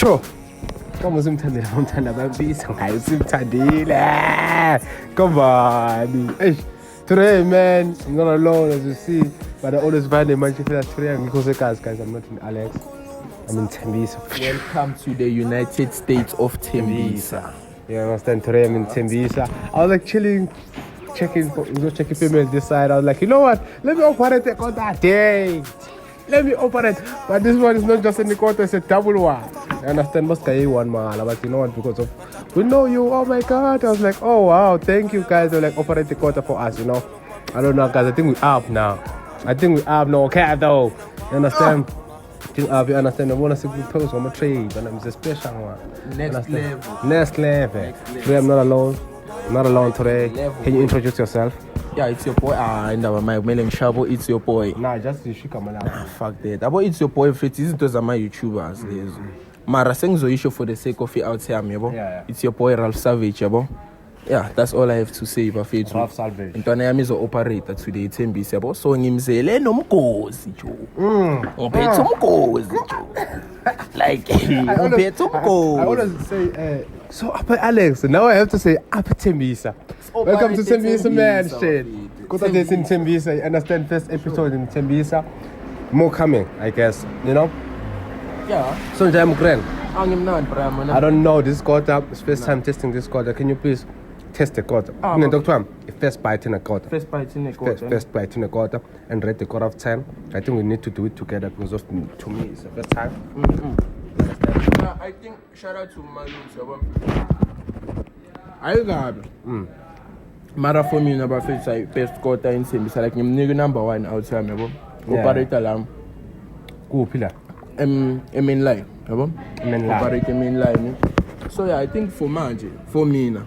Cho. Kama usimthandile umthanda bambisa ngayo simthandile. Come on. Eish. Today, man, I'm not alone as you see, but I always find a man today angikho sekazi guys. I'm not in Alex. I'm in Tembisa. Welcome to the United States of Tembisa. You understand? Today I'm in Tembisa. I was like chilling, checking, for, you know, checking female this side. I was like, you know what? Let me operate the quota day. Let me operate. But this one is not just any quota, it's a double one. You understand? Must guy one man, but you know what? Because of we know you. Oh my God. I was like, oh wow, thank you guys. They were like operate the quota for us, you know. I don't know, guys. I think we up now. I think we up now. Okay, though. You understand? Think up, you understand? I wanna see post on my trade, and I'm a special one. Next Understand? level. Next level. Next level. Today I'm not alone. I'm not alone today. Level. Can you introduce yourself? Yeah, it's your boy. Ah, indaba mike kumele ngishabo it's your boy. Nah, just ishika Ah, fuck that. Abo it's your boy mfethu izinto zama YouTubers lezo. Mara sengizoyisho for the sake of i-out yami yabo. Yeah. It's your boy Ralph Savage yabo. Yeah, that's all I have to say bafethu. Ralph Savage. Intwana yami izo-operate today ithembise yabo. So ngimzele nomgozi jo. Ngiphethe umgozi jo. Like ngiphethe I umgozi. always say, so Upper Alex. Now I have to say Upper Tembisa. Welcome to Tembisa, man. Shit. Go this in Tembisa. You understand? First episode in Tembisa. More coming, I guess. You know? Yeah. So I'm grand. Angimnandi bra mina. I don't know this quarter. It's first time testing this quarter. Can you please test the quarter? Ah, No, Doctor, first bite in a quarter. First bite in the First bite in a quarter and rate the quarter of 10. I think we need to do it together because of, to me it's the first time. Yeah, I think shout out to Malum yabo. Ayikabi. Mara for mina bafethu ayi best quarter in Tembisa like ngimnika number 1 out yami yabo. Yeah. Operator lami Kuphi la? Main line yabo. Main line. Operator main line. So yeah, I think for manje for mina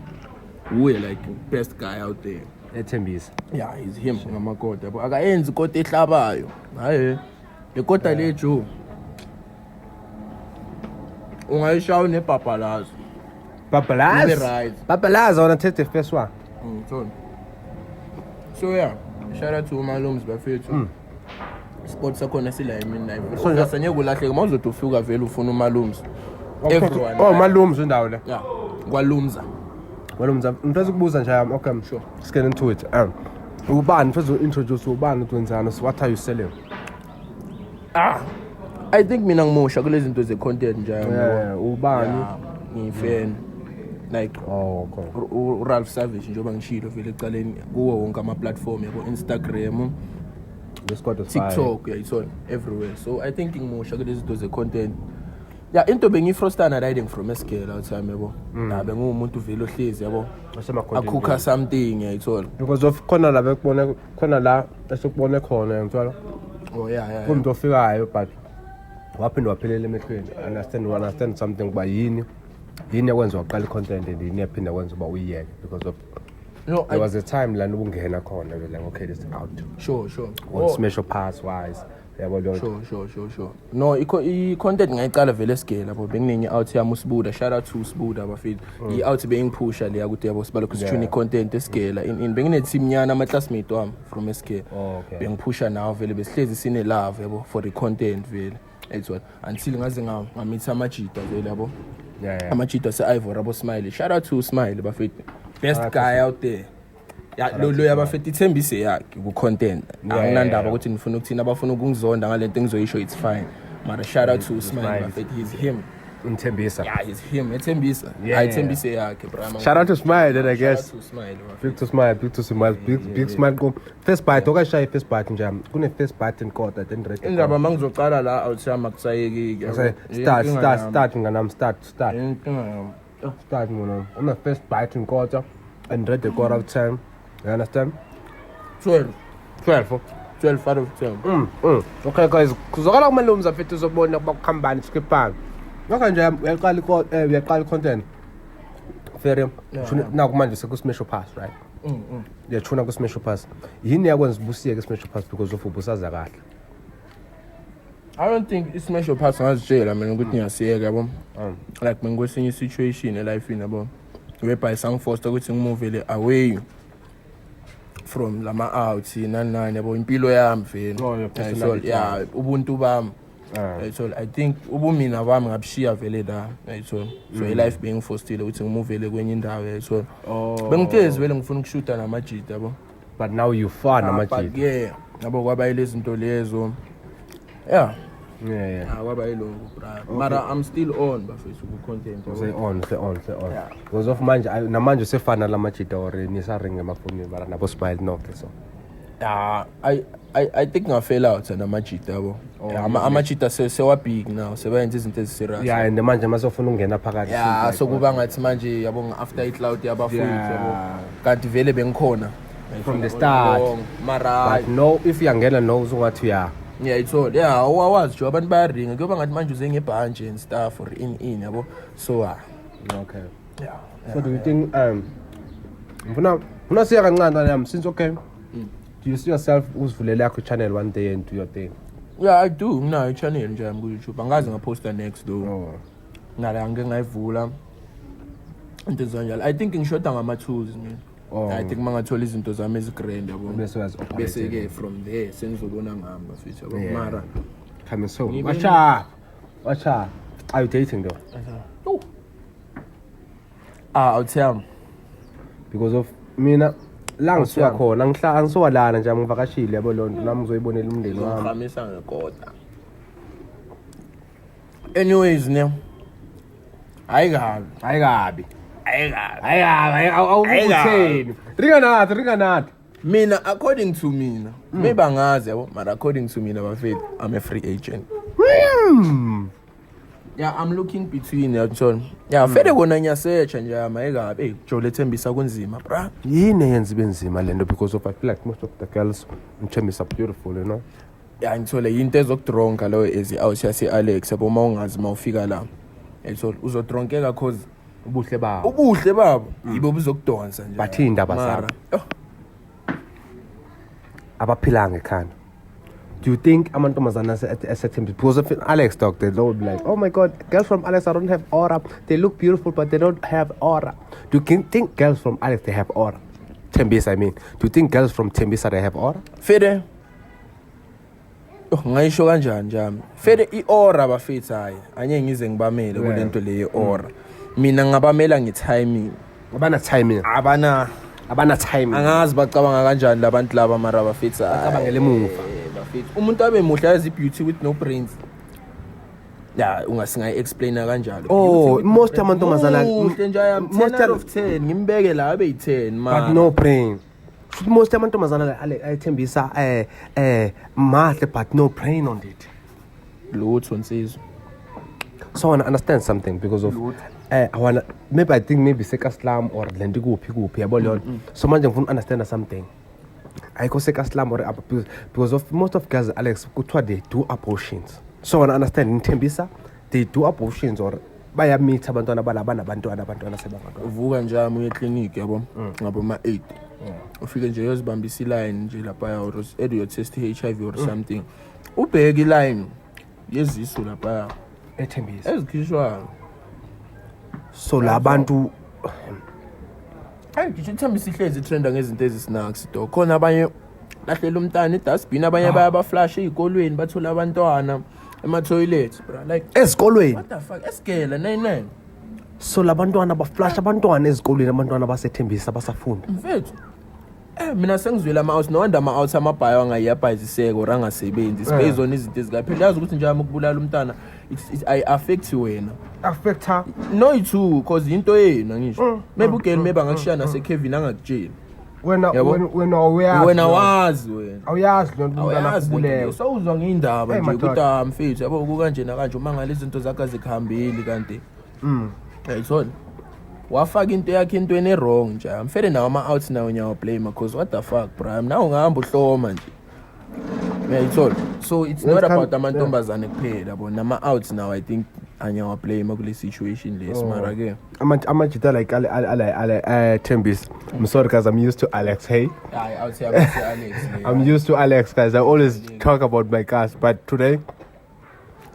uye like best guy out there. Ethembisa. Yeah, he's him ngamakota yabo. Akayenzi ikota ehlabayo. Hayi. Le kota le jo. Ungayishaya unebhabhalazo. Babalazi. Ube right. Babalazi, I wanna taste the first one. Ngithona. So yeah, shout out to umalums bafethu. Sport sakhona sila emini live. So nje- So ngeke ulahleke mawuzothi ufika vele ufuna umalums. Everyone. Oh, Malumz indawo le. Yeah. Kwalumza. Malumz, ngifisa ukubuza nje yami. Okay, I'm sure. Let's get into it. Ubani mfethu introduce ubani uthi wenzani? So what are you selling? Ah. I think mina ngimusha kulezi zinto ze content nje. Yeah, ubani? Yeah, ngiyifan. Like Oh, okay. uRalph Savage njengoba ngishilo vele ekuqaleni kuwo wonke ama platform yabo Instagram, This quarter is fire. TikTok uyayithola everywhere. So I think ngimusha kulezi zinto ze content. Yeah, into bengiyifrostana riding from esigela outside yabo. La bengumuntu vele ohlezi yabo. Asema-content Akhukha something uyayithola. Because of khona la bekubone khona la esikubone khona ngithola. Oh yeah. Kumuntu ofikayo but waphinde waphelela emehlweni. Understand, you understand something kuba yini? Yini yakwenza waqala i-content and yini yaphinda kwenza uba uyiyeke because of No, there I, was a time lana ubungena khona be like okay this is out. sure. On Oh, smash or pass wise. Yabo leyo nto. Sure. No, i-content ngayiqala vele esigela yabo benginenye out yami uSibuda. Shout out to uSibuda bafethu. I-out bengiphusha leya ukuthi yabo sibalokhu sithune Yeah. i-content esigela. In bengine team nyana ama classmate wami from esigela. Oh, okay. Bengiphusha nawo vele besihlezi sine love yabo for the content vele. Ethiwa until ngaze ngamitha amajita vele yabo. Yeah. Amajita ase-Ivory abo Smiley. Shout out to Smiley bafethu. Best Shout out to guy out there. Ya lo yabafethu ithembise yakhe ku content. Anginandaba ukuthi nifuna ukuthini abafuna ukungizonda ngalento engizoyisho it's fine. Mara shout out to Smiley Smiley. bafethu he's him. Ngithembisa. Yeah, he's him. Ethembisa. Yeah. Ayithembise yakhe bra. Shout out to Smile then I Shout guess. out to Smiley bafethu. Big to smile, big to smile, big smile go. First bite, okashaye first bite nje. Kune first bite in quarter then rate. Indaba mangizocala la awuthama kusayeki Say start start start nganam start start start ngono. On the first bite in quarter and rate the quarter of 10. You understand? 12 12. 12 out of 10. Okay guys, kuzokala kumalumza mfethu uzobona ukuba kuhambani sikhipana. Ngakho nje uyaqala uyaqala content. Fair. Naku manje seku smash or pass, right? Uyachuna ku smash or pass. Yini yakwenza ubusiyeke smash or pass because of ubusaza kahle. I don't think i-smash or pass ngazitshela mina ukuthi ngiyasiyeka yabo. Like bengikwesinye i-situation elifini yabo. Whereby sangiforced ukuthi ngimuvele away from lama out nani nani yabo impilo yami vele. Oh, your Yeah, personality. so, yeah, ubuntu bami. Uyayithola, I think ubumina bami ngabushiya vele la, uyayithola. So i-life bengifostile ukuthi ngimuvele kwenye indawo, uyayithola. Oh. Bengihlezi vele ngifuna ukushuta namajita, yabo. But now you far Ah, but namajita. Yeah, yabo, kwaba yilezi zinto lezo, yeah. Yeah. Ah, kwaba yiloko, bra, mara I'm still on, bafethu, ku-content, yabo. Say on, say on, say on. Yeah. Because of manje namanje usefana lamajita or nisaringa emafonini mara nabo smile nonke so. Ah, I think ngafela out namajita, yabo. Oh, Yeah, amajita sewa-big now, sebayenza izinto ezi-serious. Yeah, and manje masofuna ukungena phakathi. Yeah, seems like- so kuba ngathi manje, yabo, after i-cloud yabafowethu, yabo, Yeah. kanti vele bengikhona From the start. Mara But no, if uyangena no usungathi uya. Ngiyayithola, yeah, awawazi nje, abantu bayaringa, kuyoba ngathi manje uze ngebhantshi and stuff or in yabo, so ah. Okay. Yeah. So do you think ngifuna siya kancane ntwana yami since, okay. Do you see yourself uzivulela yakho channel one day and do your thing? Yeah, I do. Nginayo i-channel nje yami ku-YouTube, angaze ngaphosta next though. Oh. Nala ngike ngayivula, into ezikanjalo. I think ngishoda ngama-tools mina. Oh. I think uma ngathola izinto zami ezi-grand, yabo, Bese uyazi-operate. bese-ke from there sengizobona ngami, bafethu, yabo. Yeah. Mara Coming soon. Ngibe- Watch out. Watch out. Are you dating though? Oh. Ah, awuthiyami. Because of mina la ngisuka Awusiyami. khona ngihla angisuka lana nje, ngivakashile, yabo, lonto nami ngizoyibonela umndeni wami. Ngizomhamisa ngekota. Anyways ne, hayi kabi. Hayi kabi. Hayi kabi. Hayi kabi, awukutheni. Ringa nathi, ringa nathi. Mina, according to mina, maybe angazi, yabo, mara according to mina, bafethu, I'm a free agent. Yeah, I'm looking between, yabona. Yeah, fede kona ngiyasearcha nje ama ayikabi. Hey, Joe, lethembisa kunzima, bra. Yini eyenza ibe nzima lento? Because of I feel like most of the girls in are beautiful. Yeah, ngithole into ezokudronka lo ezi out yase Alex, yabo, uma ungazi mawufika la. Yayithola, uzodronkeka cause Ubuhle babo. Ubuhle babo yibo buzokudonsa nje. Bathi iy'ndaba Mara, zabo. oh, Abaphilanga ekhanda. Do you think amantombazane asethembisa because of Alex dog, they will be like, "Oh my God, girls from Alex, I don't have aura. They look beautiful but they don't have aura." Do you think girls from Alex, they have aura? Tembisa, I mean. Do you think girls from Tembisa, they have aura? Fede. Oh, ngayisho kanjani njami? Fede i-aura, bafethu, hayi. Anye ngize ngibamele kulento le ye-aura. Mina ngabamela nge-timing. Abana timing. Abana Abana timing. Angazi bacabanga kanjani labantu laba, mara bafethu, hayi. Bacabangela emuva. Bafethu, umuntu abe muhle, yazi, beauty with no brains. Ya, ungasingayi-explaina kanjalo. Oh, Beauty with no most brains. amantombazana- Muhle nje, I am most 10 out of 10, ngimbeke la abe yi-10 mara. But no brain. Futhi most amantombazana ayethembisa mahle but no brain on it. Lutho, nsizwa. So I wanna understand something because of I wanna maybe, I think maybe seka-slum or lento kuphi kuphi, yabo leyo nto. So manje ngifuna understand something. Ayikho seka-slum or because of most of girls Alex kuthiwa they do abortions. So I wanna understand in Tembisa they do abortions or bayamitha abantwana balaba nabantwana abantwana sebangantwana. Uvuka nje ami uye eklinikhi, yabo, ngabo ma-8, ufike nje uyozibambisa ilayini nje laphaya or either uyotest i-HIV or something, ubheke ilayini yezisu laphaya. Ethembisa. Ezikhishwayo. So labantu Hayi, ngisho ithembisa ihlezi itrenda ngezinto ezisnacks do khona, abanye lahlela umntana edustbin, abanye bayabaflasha ey'kolweni, bathole abantwana ema-toilet, bra, like Ezikolweni. What the fuck, esigela 99. So labantwana baflash abantwana ezikolweni, abantwana basethembisa basafunda. Mfethu, mina sengizwile ama-out, no wonder ama-out amabhayo angayiyabhayiziseka or angasebenzi. It's on izinto ezikaphela, yazi ukuthi njalo ukubulala umntana ayi-affect wena. Affecta. No, i-two, cause into yenu angisho, maybe ugeli, maybe angakushiya nasekevin angakutsheli. Wena Yabo. wena awuyazi. Wena wazi wena. Awuyazi lonto umntwana Awuyazi lento akubulewe. leyo. Sewuzwa ngey'ndaba Hey, nje madoda. ukuthi ah, mfethu, yabo, kukanje nakanje, uma ngale izinto zakho azikuhambeli kanti yayithona wafaka into yakhe entweni e-wrong nje. Mfele nawo ama-out nawo ngiyawablame cause what the fuck, bra, nawe ungahamba uhloma nje, uyayithola. So it's not Let's come- about amantombazane kuphela, yabo, nama-out nawo I think angiyawablame kule situation lesi, Oh. mara-ke Amajita like ale Thembisa. I'm sorry guys, I'm used to Alex, hey. Hayi, out Alex. I'm used to Alex guys. I always talk about my cars, but today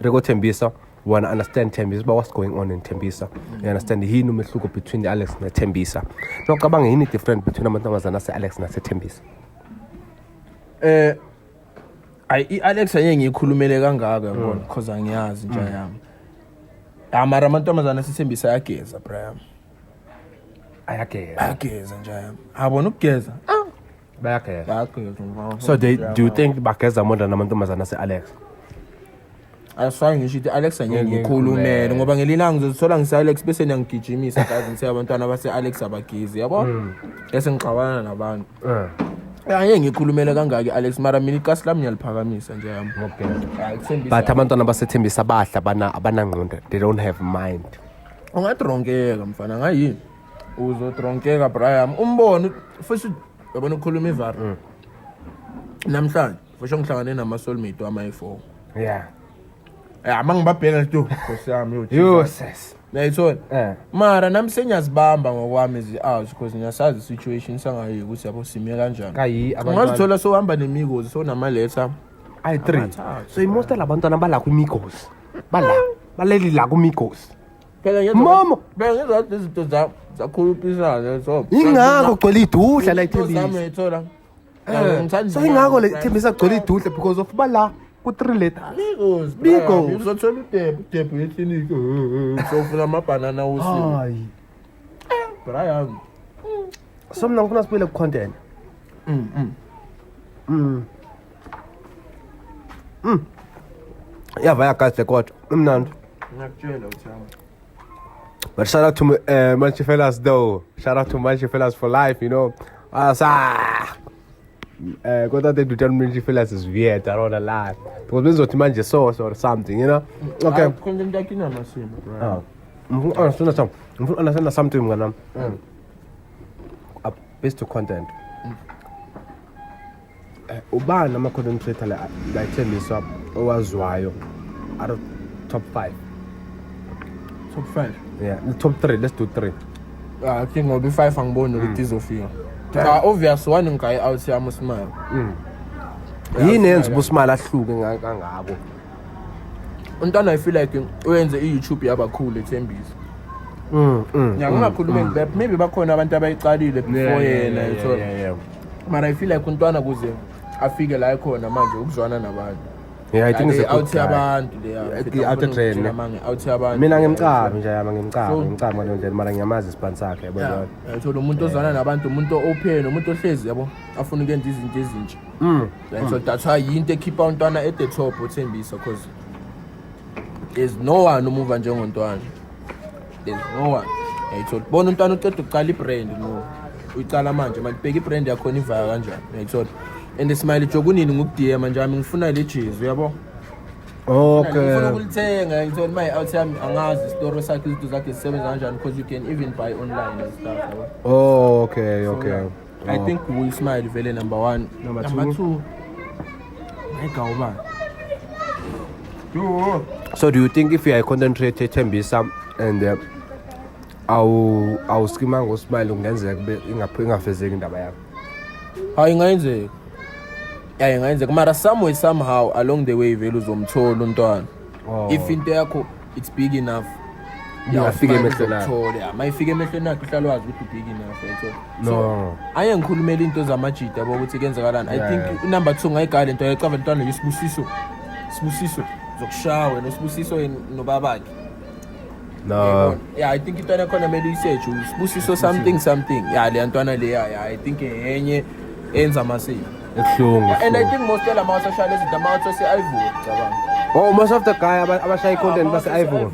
Rego Tembisa, we wanna understand Tembisa, but what's going on in Tembisa. You understand yini umehluko between the Alex na Tembisa. Nocabanga yini different between amantombazana ase Alex nase Tembisa? Ayi, i-Alex angeke ngiyikhulumele kangaka, yabona, because angiyazi nje yami. Ya, mara amantombazane asithembisa ayageza, Brian. Ayageza. Ayageza nje yami. Abona ukugeza. Ah, Bayageza. Bayageza, mfana. So they do you think bageza more than amantombazane ase-Alex? Asifake ngisho ukuthi Alex angeke Ngeke ngikhulumele ngikhulumele. ngoba ngelinye ilanga ngizozithola ngise-Alex bese niyangigijimisa guys, ngithe abantwana base-Alex abagezi, yabo, bese ngixabana nabantu. Angeke ngikhulumele kangaka i-Alex, mara mina ikasi lami ngiyaliphakamisa nje yami. Ngokugeza. Hayi, kuthembisa. But abantwana basethembisa bahla abanangqondo, they don't have mind. Ungadronkeka, mfana, ngayini uzodronkeka, Brian, umbone futhi yabona ukukhuluma ivari namhlanje fosho ngihlangane nama-soulmate wama-i-four. Ya, uma ngibabheka nje, nkosi yami, yo, Yo Jesus. Sis. Uyayithola? Eh. Mara nami sengiyazibamba ngokwami ezi-out because ngiyasazi i-situation sangayi ukuthi yabo sime kanjani. Kayi abantwana Ungazithola sowuhamba nemikozi sowunamaletha ayi-three. Amathathu. So imost labantwana bala kwimigos, bala baleli la kwimigos. Phela Mama! phela ngezwa ukuthi izinto zakhulupisana so Ingakho gcwele idudla la Izinto zami ithembisa. uyayithola. Eh, Ngithanda so ingakho le ithembisa gcwele idudla because of bala ku-three letters. Migos, Migos. Brian, uzothola udebe udebe ekliniki sofuna amabhanana wosini. Hayi. Brian. So mina ngifuna sibuyele ku-content. Iyavaya kahle kodwa imnandi. Ngiyakutshela uthi yami. But shout out to Manchi Fellas though. Shout out to Manchi Fellas for life. Kodwa they do tell Manchi Fellas is weird, I don't wanna lie. Because benzothi manje sauce or something. Okay. Hayi, content yakhe inamasimo, Brian. Ah. Ngifuna understand some. Ngifuna understand something mngana. Based to content. Ubani ama content creator la ithembiswa owaziwayo out of top 5? Top 5. Yeah, the top 3, let's do 3. Ah, I think ngoba i-5 angiboni ukuthi izofika. Cha, obvious one ngigayi out yami uSmile. Yini yenza ubuSmile ahluke kangako? Umntwana, I feel like uyenze i-YouTube yabakhulu ethembisa. Ya, ngingakhulumi maybe bakhona abantu abayicalile before yena, yithola. Mara I feel like umntwana kuze afike la ekhona manje ukuzwana nabantu. Yeah, I think it's a good Out guy. yabantu leya. Out trend. Out yabantu. Mina ngimcabi nje yami, ngimcabi, ngimcabi ngaleyo ndlela, mara ngiyamazi isibani sakhe, yabo. Yeah, uyayithola, umuntu ozwana nabantu, umuntu open, umuntu ohlezi yabo afuna ukuyenza izinto ezintsha. So that's why yinto ekhipha umntwana at the top uthembisa, because there's no one umuva njengontwana. There's no one. Uyayithola, bona umntwana uceda ukuqala ibrand, no, uyicala manje manje, bheka ibrand yakhona ivaya kanjani, uyayithola. And Smile Joe kunini ngukudm nje ami ngifuna le jezi, uyabo. Ngifuna ukulithenga, ngithola my out yami, angazi isitoro sakhe, izinto zakhe zisebenza kanjani, because you can even buy online and stuff, yabo. Oh, okay, So, okay. yeah. I think we Smile vele number 1. Number Number two? 2. Hayi ubani? Yo. So do you think if you are a content creator Thembisa and awu awuskima ngoSmile kungenzeka kube ingafezeki indaba yakho? Hayi, ingayenzeka. Ya, ingayenzeka, mara somewhere somehow along the way vele uzomthola umntwana. Oh. If into yakho it's big enough. Ingafika emehlweni akhe. Akhe. Ya, mayifika emehlweni akhe uhlala wazi ukuthi big enough, uyayithola. No. So aye ngikhulumela into zamajita yabo ukuthi kuyenzakalani. I think number 2 ngayigala into ayicava intwana yesibusiso. Sibusiso zokushaya wena uSibusiso yena nobabakhe. No. Yeah, I think intwana khona kumele uyisearch uSibusiso something something. Yeah, le ntwana leya, yeah, I think enye enza amasiko. Ebuhlungu. And I think most yalama ashaya lezi zinto ama ase-Ivory, cabanga. Oh, most of the guy abashaya content base Ivory.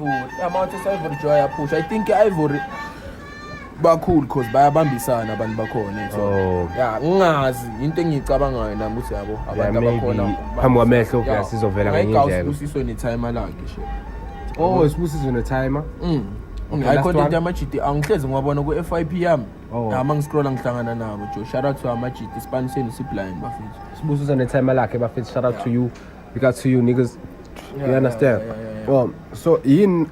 Ama ase-Ivory joy ayaphusha. I think i-Ivory bakhulu because bayabambisana abantu bakhona, so Oh. yeah, ngingazi into engiyicabangayo nami ukuthi yabo abantu maybe abakhona phambi kwamehlo obvious izovela ngenye indlela. uSibusiso netimer lakhe she. Oh, Sibusiso netimer. Okay, Hayi, last content one. yamajiti angihlezi ngiwabona ku-FYP yami. Oh. Uma ngiscrolla ngihlangana nabo jo. Shout out to amajiti, isipani senu si-blind, bafethu. Sibusiso netimer lakhe, bafethu, shout out to you. We got to you niggas. You understand? Yeah. Well, so yini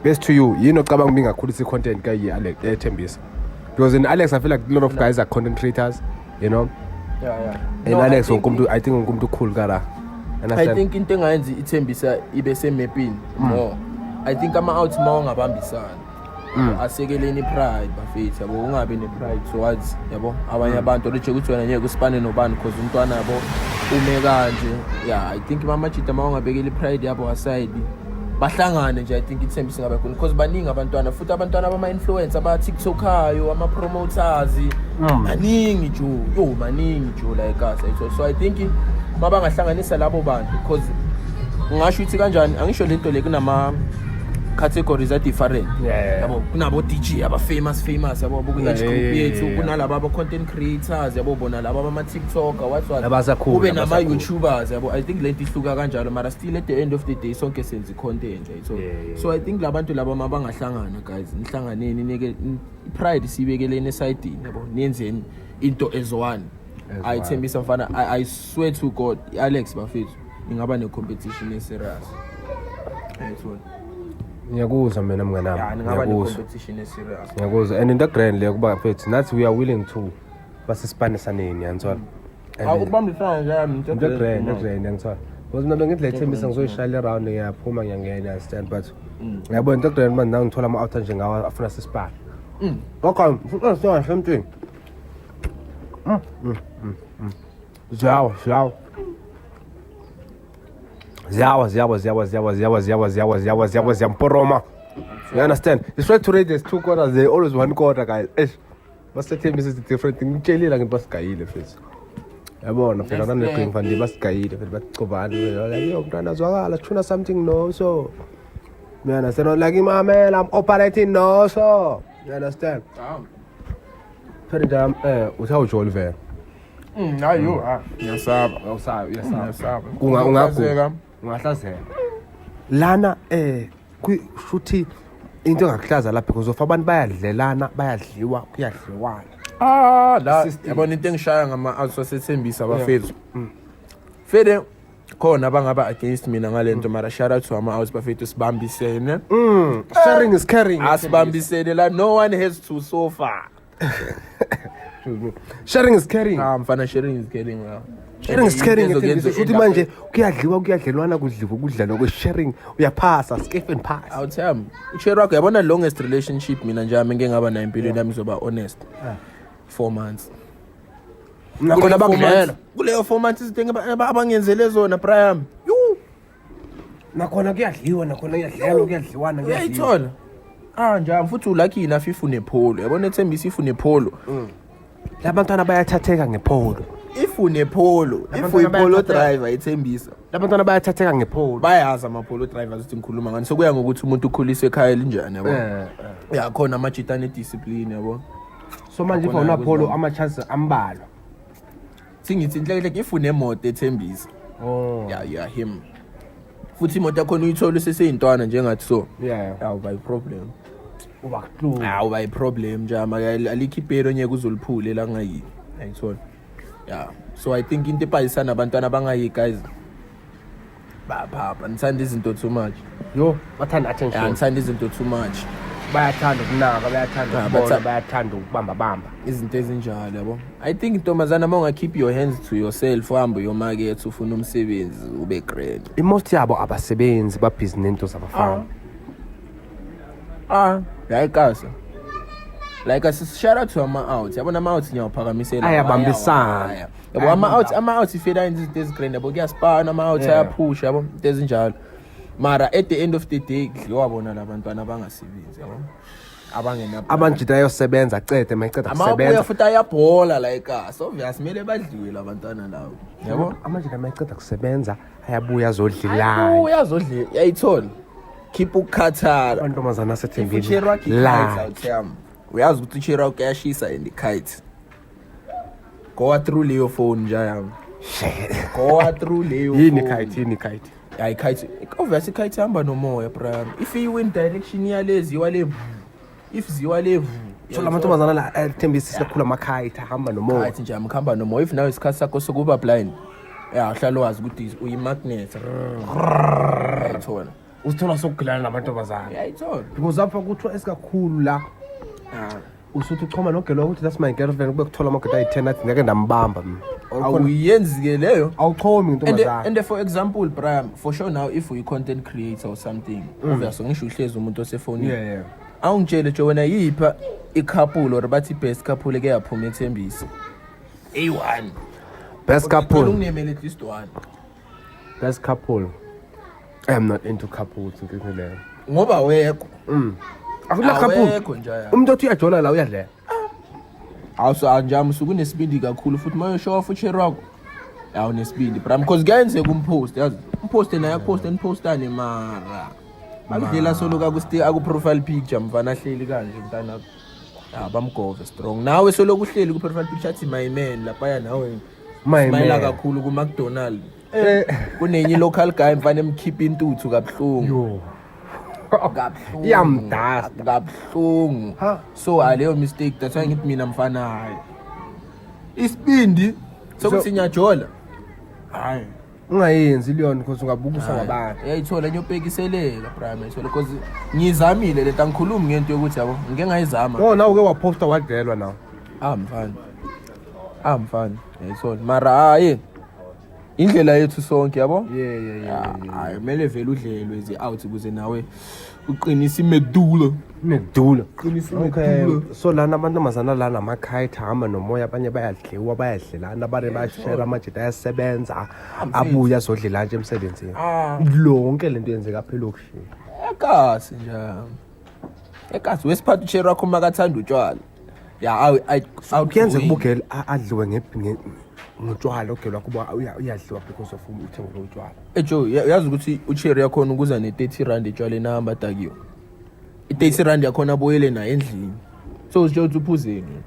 best to you, yini ocabanga ukuba ingakhulisa i-content kayi Alex Thembisa? Because in Alex I feel like a lot of guys are content creators. Yeah. And No, I Alex think- wonke umuntu, I think wonke umuntu cool kara. I Understand? think into engayenza ithembisa ibe semepini more. I think ama-out ma ungabambisana. Asekeleni i-pride, bafethu, yabo. Ungabi ne-pride towards, yabo, abanye abantu oluje ukuthi wena ngeke usipane nobani because umntwana, yabo, ume kanje. Yeah, I think mamajita ma ungabekela i-pride yabo aside, bahlangane nje, I think ithemba singabe khona because baningi abantwana, futhi abantwana bama-influencer, aba-tiktokayo, ama-promoters, maningi jo, yo, maningi jo la ekasi. So I think ma bangahlanganisa labo bantu, because ngingasho ukuthi kanjani, angisho lento le kunama categories a-different. Yabo, kunabo DJ aba-famous famous, yabo, ku-age group yethu, kunalaba aba-content creators, yabo, bona laba abama-tiktoker, what what, Abasakhula, kube abasakhula. nama-youtubers, yabo. I think lento ihluka kanjalo, mara still at the end of the day sonke senza i-content, right? So so I think labantu laba ma bangahlangana, guys, nihlanganeni, nike i-pride siyibekeleni esayidini, yabo, niyenzeni into as one. As Ayithembisa mfana, I swear to God, Alex, bafethu, ingaba ne-competition e-serious. Ayithona. Ngiyakuzwa mina, mnganami. Ya, ningaba Ngiyakuzwa. ne-competition e-serious. Ngiyakuzwa, and into grand leyo kuba mfethu nathi we are willing to basisipanisaneni, yangithola. And Ukubambisana nje. Into grand, into grand, yangithola, because mina bengithi le Thembisa ngizoyishayela i-round, ngiyaphuma, ngiyangena, understand? But ngiyabona into grand manje nawe ngithola ama-out njengawo afuna sisipane. Okay, mfuna something. Ziyawa, ziyawa. Ziyawa, ziyawa, ziyawa, ziyawa, ziyawa, ziyawa, ziyawa, ziyawa, ziyawa, ziyamporoma. You understand? It's right to rate there's two quarters, there always one quarter, guys. Eish. Basethembisa is different thing. Ngitshelile ngithi basigayile mfethu. Yabona phela Next nane plan. Fandi basigayile phela, bacobani like, yo mntwana zwakala tuna something, no, so. You understand? Like imamela, I'm operating, no, so. You understand? Phela nje uthawujoli vele. Hayi yo, ah, ngiyasaba. Awusabi, uyasaba. Ngiyasaba. Unga Ungahlazeka. Ungahlazeka. Lana shuthi into engakuhlaza lapha because of abantu bayadlelana, bayadliwa, kuyadliwana. Ah, la System. yabona into engishaya ngama-out wasethembisa, bafethu. Fede khona abangaba against mina ngalento, mara shout out to ama-out, bafethu, sibambisene. Sharing is caring. Asibambisene la, no one has to suffer. Sharing is caring. Ah mfana, sharing is caring la. Sharing is caring. Into ezokuyenza Ethembisa futhi u-end up- manje kuyadliwa, kuyadlelwana, kudliwa, kudlalwa kwe-sharing, uyaphasa skip and pass. Awuthami usheri wakho, yabona, longest relationship mina nje ami ngeke ngaba nayo empilweni yami, ngizoba honest, 4 months. Nakhona Kuleyo four bakudlela. months- kuleyo 4 months izinto abangenzele zona, Brian, yu. Nakhona kuyadliwa, nakhona kuyadlelwa, kuyadliwana, kuyadliwa. Uyayithola, ah njani futhi ulucky enough if unePolo, yabona, ethembisa, if unePolo. Labantwana bayathatheka ngePolo. If unePolo, if Labantwana uyiPolo bayathatheka. driver ethembisa. Labantwana bayathatheka ngePolo. Bayazi amaPolo drivers ukuthi ngikhuluma ngani. Sokuya ngokuthi umuntu ukhuliswe ekhaya elinjani, yabo. Ya, khona amajita ane-discipline, yabo. So manje if Akhona awunaPolo ukuzibamba. ama-chance ambalwa. Singithi inhleke if unemoto ethembisa. Oh. Ya, him futhi imoto yakhona uyithole useseyintwana njengathi, so ya uba i-problem. Uba kuhlungu. Ya, uba i-problem nje ama alikho ibhelo nyeke uzoliphule la ngayini, ayithola. Ya, so I think into ebhayisana abantwana abangayi, guys, baphapha, nithanda izinto too much. Yo, bathanda Ya, attention. nithanda izinto too much. Bayathanda ukunaka, bayathanda Ah, ukubona, batha- bayathanda ukubamba bamba. Izinto ezinjalo, yabo. I think ntombazana uma unga-keep your hands to yourself, uhambe uyomaketha, ufuna umsebenzi, ube grand. I-most yabo abasebenzi, babhizi nento zabafana. Ah, yayikasa like shout out to ama-out, yabona, ama-out ngiyawaphakamisela. Ayabambisana. Aya. Yabo, ama-out ifela yenza izinto ezigrand, yabo, kuyaspana ama-out. Ayaphusha, yabo, into ezinjalo, mara at the end of the day kudliwa bona labantwana abangasebenzi, yabo, abangena. Abanjita ayosebenza acede, mayiceda Amabuya kusebenza. futhi ayabhola like us, obvious kumele badliwe labantwana labo, yabo. Amajita mayiceda kusebenza ayabuya azodlilana. Uyazodle, yayithola, khipha ukukhathala. Amantombazana asethembile Ucheri wakhe la. i-kite awuthiyami, uyazi ukuthi ucheri wakhe uyashisa and i-kite goa through leyo phone nje yami, goa through leyo Yini phone. kite? Yini kite? Ya, i-kite, obvious, i-kite ihamba nomoya, Brian. If i-wind direction iyale, ziwa le, if ziwa le. So la mantombazana la ethembisa sikhula amakhayitha ahamba nomoya. Kite nje amkhamba nomoya. If nawe isikhathi sakho sokuba blind, ya, uhlala wazi ukuthi uyi-magnet, uyayithola. Uzithola sokugilana namantombazana. Uyayithola. Because apha kuthiwa esikakhulu la usuthi uchoma nogelo ukuthi that's my girlfriend, kube kuthola amageda ayi-10 athi ngeke ndambamba mina. Awuyenzi-ke leyo. Awuchomi And, ngentombazana. and for example, Brian, for sure now if uyi-content creator or something, obvious ngisho uhlezi umuntu osefonini. Yeah. Awungitshele jo, wena yipha i-couple or bathi best couple eke yaphuma eThembisa? A1. Best couple. Unginemele at least one. Best couple. I'm not into couples ngikuleyo. Ngoba wekho. Akuna couple. Awekho nje ya. Umuntu othi uyajola la uyadlela. Awuso anjami usuke unesibindi kakhulu futhi mayoshow off ucheri wakho. Awunesibindi bra, because kuyenzeka umpost, yazi. Umpost naye akupost, nipostane mara. Bakudlela solo kaku aku profile picture mfana ahleli kanje mntana. Ah, bamgove strong. Nawe solo kuhleli ku profile picture athi my man lapha nawe. My Smayela man. kakhulu ku McDonald. Eh. Kunenye local guy mfana emkhipha intuthu kabuhlungu. Yo. Kabuhlungu. Iyamdasta. Kabuhlungu. Ha. So aleyo mistake, that's why ngithi mina mfana hayi. Isibindi sokuthi ngiyajola. Hayi. Ungayenzi leyo because ungabukisa ngabantu. Uyayithola nyopekiseleka prime ayithola because ngizamile lento, angikhulumi ngento yokuthi yabo ngike ngayizama. No, nawe uke waposta wadlelwa nawe. Ah mfana. Ah mfana, uyayithola. Mara hayi. Indlela yethu sonke yabo. Yeah. Hayi, kumele vele udlelwe ze out ukuze nawe uqinise imedula. Nedula. Qinisa Okay, imedula. so lana amantombazana lana amakhayitha ahamba nomoya, abanye bayadliwa, bayadlelana, abanye bayashera, amajita ayasebenza abuye azodlela nje emsebenzini. Ah. Lonke lento yenzeka apha elokishini. Ekasi nje. Ekasi wesiphatha ucheri wakho makathanda utshwala. Ya awu awu Kuyenzeka ubugele adliwe ngotshwala, ugele wakho uba uyadliwa because of uthengelwe utshwala. Ejo, yazi ukuthi ucheri yakhona ukuza ne-30 rand etshwaleni ahamba adakiwe. I-30 rand yakhona abuyele nayo endlini. So uzitshela ukuthi uphuzeni.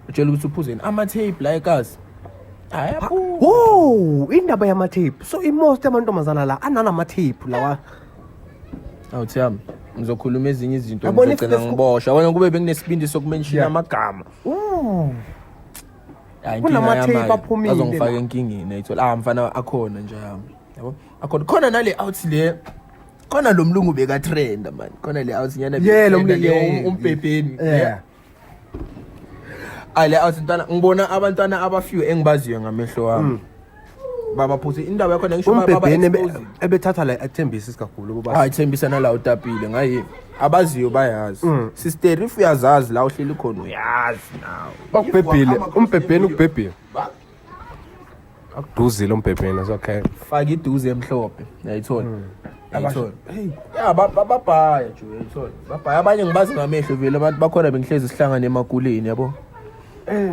Utshela ukuthi uphuzeni. Ama-tape la ekasi. Hayi aphu. Wo, indaba yamathephu. So imost yamantombazana la ananamathephu lawa. Awuthi yami ngizokhuluma ezinye izinto Yabona ngizogcina ngiboshwa. Yabona kube benginesibindi sokumention amagama. Hayi, inkinga Kunama-tape yami, aphumile azongifaka la. enkingeni ayithola. Ah mfana akhona nje yami. Yabo? Akhona khona nale out le. Khona lo mlungu beka trend man. Khona le out nyana. Yeah, lo bekatrenda mlungu, le, yeah, umbhebheni. Yeah. Ale out ntwana ngibona abantwana abafiwe engibaziyo ngamehlo wami. Baba phuthe indaba yakho ngisho baba Umbhebheni expose. ebethatha la ethembisa isikakhulu kuba. Hayi thembisa nala utapile ngayi. Abaziyo bayazi. Sister, if uyazazi la uhleli khona uyazi nawe. Bakubhebhile, umbhebheni ukubhebhile. Akuduzile umbhebheni, it's okay. Faka iduze emhlophe uyayithola, uyayithola. Hey. Ya babhaya nje, uyayithola, babhaya. Abanye ngibazi ngamehlo vele, abantu bakhona bengihlezi sihlangane emakuleni yabo.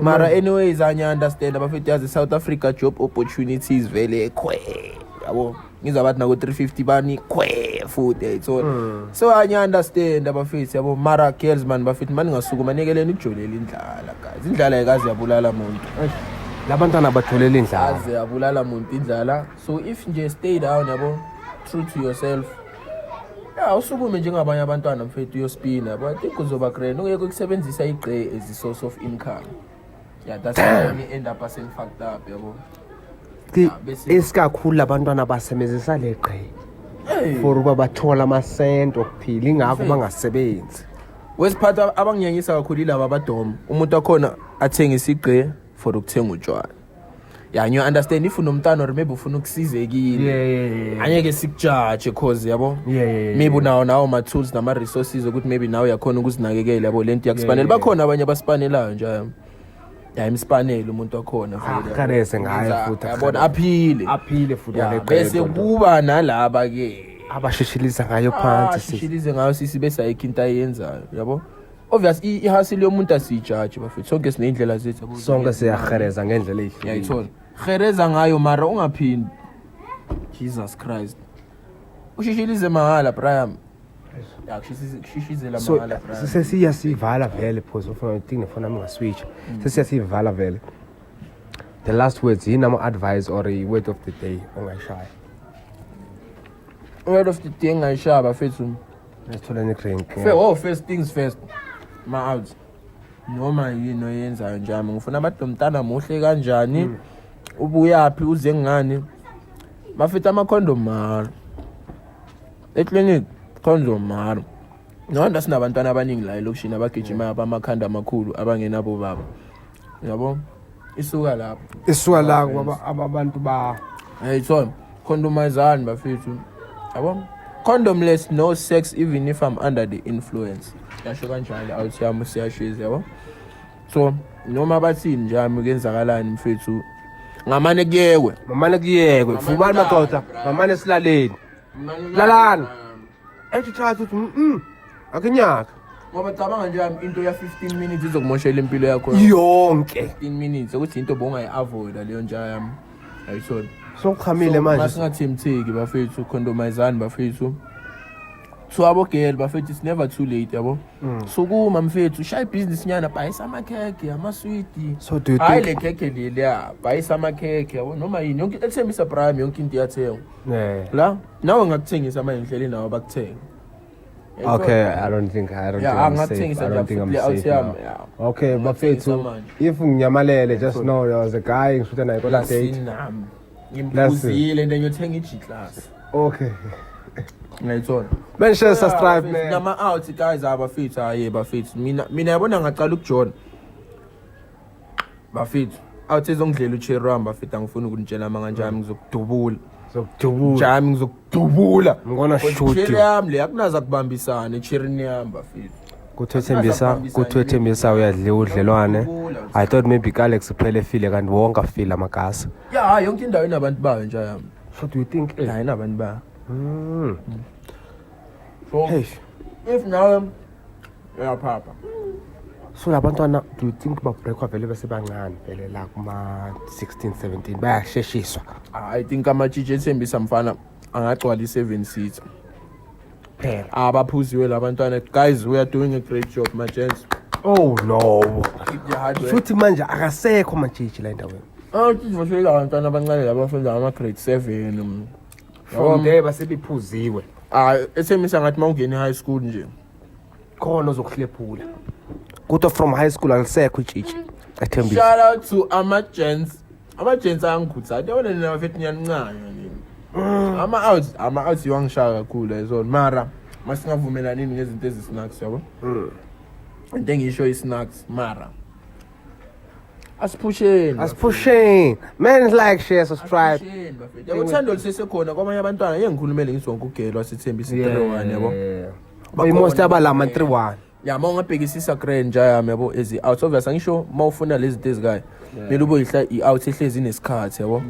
Mara anyways anya understand abafethu, yazi South Africa job opportunities vele khwe yabo, ngizwa bathi nako 350 bani khwe futhi, uyayithola. So anya understand abafethu yabo. Mara girls man, bafethu mani ngasukuma nikeleni ukujolela indlala guys, indlala ayikaze yabulala muntu. Labantwana batholela indlala. Aze yabulala muntu indlala. So if nje stay down yabo, true to yourself ya, usukume njengabanye abantwana mfethu, uyospina yabo. I think uzoba grand ungeke ukusebenzisa igqe as a source of income. Yeah, that's how you end up as fucked up yabo. Isikakhulu labantwana basebenzisa leqhe for uba bathola amasenti okuphila, ingakho bangasebenzi. Wesiphatha abanginyanyisa kakhulu yilaba abadoma, umuntu wakhona athengisa igqe for ukuthenga utshwala. Yeah, you understand if unomntana or maybe ufuna ukusizekile, angeke sikujaje cause yabo maybe unawo nawo ma-tools nama-resources ukuthi maybe nawe uyakhona ukuzinakekela yabo. Le nto iyakusipanela, bakhona abanye abasipanelayo nje ya, imsipanele umuntu wakhona vele, yabo. Ahereze ngayo futhi, yabona aphile. Aphile futhi. Ya, ngale bese qe kuba nalaba-ke abashishiliza ngayo phansi sisi. Shishilize ngayo sisi, bese ayikho into ayenzayo yabo. Obvious ihasile yomuntu asiyijaji bafethu, sonke siney'ndlela zethu yabo. Sonke siyahereza ngendlela eyihlukile. Uyayithola, hereza ngayo mara ungaphindi, Jesus Christ, ushishilize mahhala Brian. Ya, kushishizela So mahhala Brian. sesiyasivala vele phoze ufuna udinga nefoni yami ngaswitch. Sesiyasivala vele. The last words, yini ama-advice or i-word of the day ongayishaya? Word of the day engayishaya bafethu. Nesitholeni drink. Oh, first things first, ma out noma yini oyenzayo njami ngifuna abantu, mntana muhle kanjani, ubuyaphi, uze ngani bafethu, amakhondom mahhala eklinikhi, condom mahhala. Nonda sinabantwana abaningi la elokishini abagijimayo, abamakhanda amakhulu, abangenabo baba yabo, isuka lapho. Isuka la kuba abantu ba Yayithola, condomizani bafethu yabo. Condomless, no sex even if I'm under the influence. Yasho kanjalo out yami siyashiza, yabo. So noma bathini nje yami, kuyenzakalani mfethu, ngamane kuyekwe. Mamane kuyekwe. Vumani madoda, mamane silaleni. Lalani. Ethi thatha uthi akunyaka. Ngoba cabanga nje yami, into ya 15 minutes izokumoshela impilo yakho. Yonke. 15 minutes ukuthi into bongayi-avoida leyo nja yami, ayitholi. Sokuchamile manje. Masingathemtheki bafethu, condomizani bafethu. So abo-girl bafethu, it's never too late, yabo. Sukuma mfethu, shaya ibhizinisi nyana, bhayisa amakhekhe, amaswidi. So do you Hhayi, think le khekhe leliya, bhayisa amakhekhe, yabo, noma yini yonke ethembisa prime, yonke into iyathengwa. La nawe ngakuthengisa manje, ngihleli nawe bakuthenga. Okay, I don't Yeah, think I'm safe. angakuthengisa I don't nje think I'm futhi le out safe yami, now. yeah. Okay, Ngingakuthengisa bafethu, manje. if nginyamalele, just know there was a guy ngishutha naye kola date. Nami ngimphuzile and ngiyothenga i-G class. Okay. Ngayithola. Man, share, subscribe, man. Nama-out guys abafethu, hayi bafethu, mina yabona ngaqala ukujona bafethu, out ezongidlela ucherry wami bafethu, angifuni ukunitshela amanga njami, ngizokudubula. Zokudubula. Njami ngizokudubula. I'm gonna shoot Cherry you. yami le akunaza kubambisana echerryni yami bafethu. Kuthethembisa uyadliwa udlelwane. I thought maybe Alex uphele efile, kanti wonke afile amagasi. Ya, hayi, yonke indawo inabantu bayo nje yami. So do you think Ya, inabantu bayo. So Hey, if nawe uyaphapha. So labantwana, do you think babreakwa vele besebancane vele la kuma 16 17 bayasheshiswa? I think amatshitshi ethembisa mfana angagcwala i-seven seats. Phela. Abaphuziwe labantwana. Guys, we are doing a great job, my gents. Oh no. Keep the hard work. Futhi manje akasekho matshitshi la endaweni. Ah, sivoshela abantwana abancane laba abafunda ama-grade 7. From there basebephuziwe. Ah, ethembisa ngathi uma ungena e-high school nje. Khona ozokuhlephula. Kodwa from high school alisekho itshitshi. Ethembisa. Shout out to ama-gents. Ama-gents ayangikhuthaza. Yabona nina bafethu, niyancanywa nina. Ama-out, ama-out iwangishaya kakhulu ayizona. Mara masingavumelanini ngezinto ezi-snacks, yabo. Into engisho i-snacks, mara asiphusheni. Asiphusheni. Man, like, share, subscribe. Asiphusheni, bafethu. Yabo, uthando lusesekhona kwamanye abantwana. Ngeke ngikhulumele ngisonke ugelo wasethembisa 3-1, yabo. Most abalama 3-1. Ya, uma ungabhekisisa grand nja yami, yabo, ezi-out obvious angisho uma ufuna lezi zinto ezikayo kumele ube yihla i-out ehlezi inesikhathi, yabo.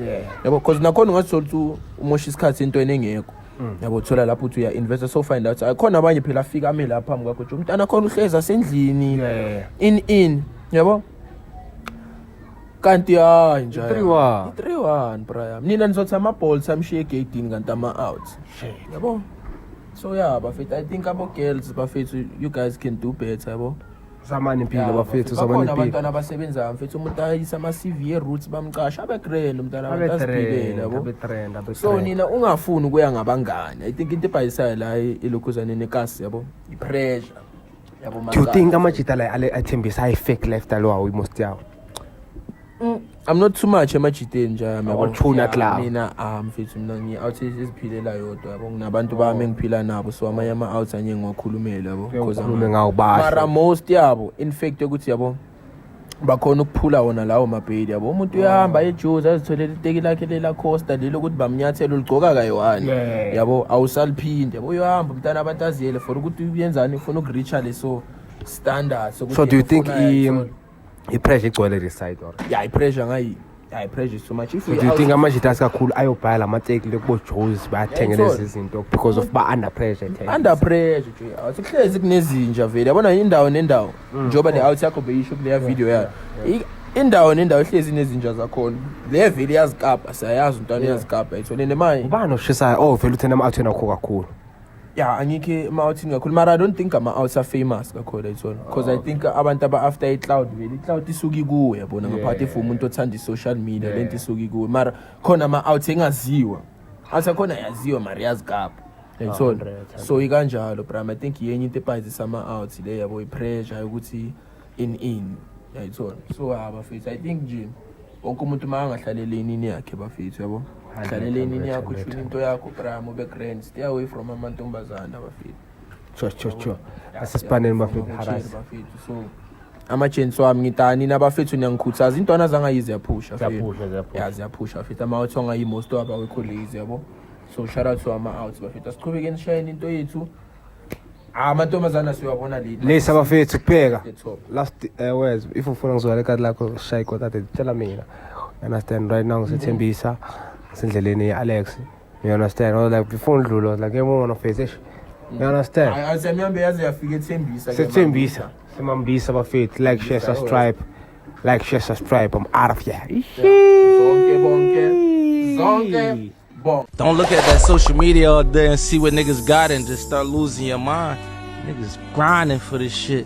Yabo, cause nakhona ungathola ukuthi umosha isikhathi entweni engekho, yabo, thola lapho uthi uya-investa, so find out akhona abanye phela afika ame lapha phambi kwakho nje, umntana khona uhlezi asendlini in yabo, kanti hayi nje 3-1. I-3-1, bra. Nina nizothi ama-balls amshiye egeyidini, kanti ama-out, yabo. So yeah bafethu, I think abo-girls bafethu, you guys can do better, yabo. Zamani impilo Yeah, bafethu, zamani bakhona impilo. abantwana abasebenzayo mfethu, umuntu ayise ama-CV e-Roots, bamcasha, abe grand umntwana abantu, aziphilele, yabo. Abe trend, abe So trend. nina ungafuni ukuya ngabangani. I think into ebhayisayo la ilokhuzane nekasi, yabo, i-pressure, yabo. Do you Makasi. think amajita la ale athembisa ayi-fake lifestyle wawo i-most yawo? I'm not too much emajiteni nje yami, yabo. Awuthuna Yeah, club. Mina ah mfethu, mina ngi-out eziphilela yodwa, yabo, nginabantu bami engiphila nabo, so amanye ama-out anye ngiwakhulumele, yabo, 'cause Ukhulume ngawo mara basho. most yabo, in fact, ukuthi yabo bakhona ukuphula wona lawo mabhedi, yabo, umuntu uyahamba ejuze azitholele iteki lakhe lelacosta lelo ukuthi bamnyathela uligcoka kayi-one, yabo, awusaliphinde, yabo, uyahamba umntana abantu aziyele for ukuthi uyenzani, ufuna ukureacha leso standard sokuthi So do you yena think ufuna yayithola. i-pressure igcwele this side or? Yeah, i-pressure ngayi, yeah, i-pressure is too much if So we do you out- think amajita asikakhulu ayobhaya la mateki lekubo-Jozi bayathenge Yayithola. lezi zinto because of ba-under pressure ethembisa? Under pressure nje awuthi kuhlezi kunezinja vele, yabona, indawo nendawo, njengoba le out yakho beyisho kuleya video yayo. Indawo nendawo ihlezi inezinja zakhona, le vele iyazikapa, siyayazi umntwana uyazikapa, ayithole nemanje. Ubani oshisayo? Oh, vele uthena ama-outhweni akho kakhulu. Ya, angikho ema-outhini kakhulu, mara I don't think ama-outs are famous kakhulu, ayithona, because I think abantu aba-after i-clout, vele i-clout isuke ikuwe, yabona, ngaphathi if umuntu othanda i-social media, lento isuke ikuwe, mara khona ama-out engaziwa, out akhona yaziwa, mara iyazikapa, yayithola. 100. So ikanjalo, bram. I think yenye into ebhayizisa ama-out le, yabo, i-pressure yokuthi in yayithola. So ha bafethu, I think nje wonke umuntu uma angahlalele inini yakhe bafethu, yabo, hlalele inini yakho, ushune into yakho, bram, ube grand, stay away from amantombazana bafethu. Sure, asesipaneni bafethu, harasi. Bafethu, so ama-gents wami, ngitani nabafethu, niyangikhuthaza, intwana zangayi ziyaphusha. Ziyaphusha, ziyaphusha. Ya, ziyaphusha bafethu, ama-out angayi most wabo awekho lazy, yabo. So shout out to ama-outs bafethu, asiqhubekeni sishayeni into yethu. Ah, amantombazana siwabona late. Lesa bafethu kupheka. The top. Last words, if ufuna ngizwela ikati lakho shaya ikota, tshela mina. You understand? Right now ngisethembisa, ngisendleleni ye-Alex. You understand? I was like, before ngidlula, I was like, yebo face eish. You understand? Asemyambe yaze yafika ethembisa ke. Sethembisa. Simambisa bafethu. Like, share, subscribe. Like, share, subscribe. I'm out of here. Zonke bonke. Zonke bonke. Don't look at that social media all day and see what niggas got and just start losing your mind. Niggas grinding for this shit.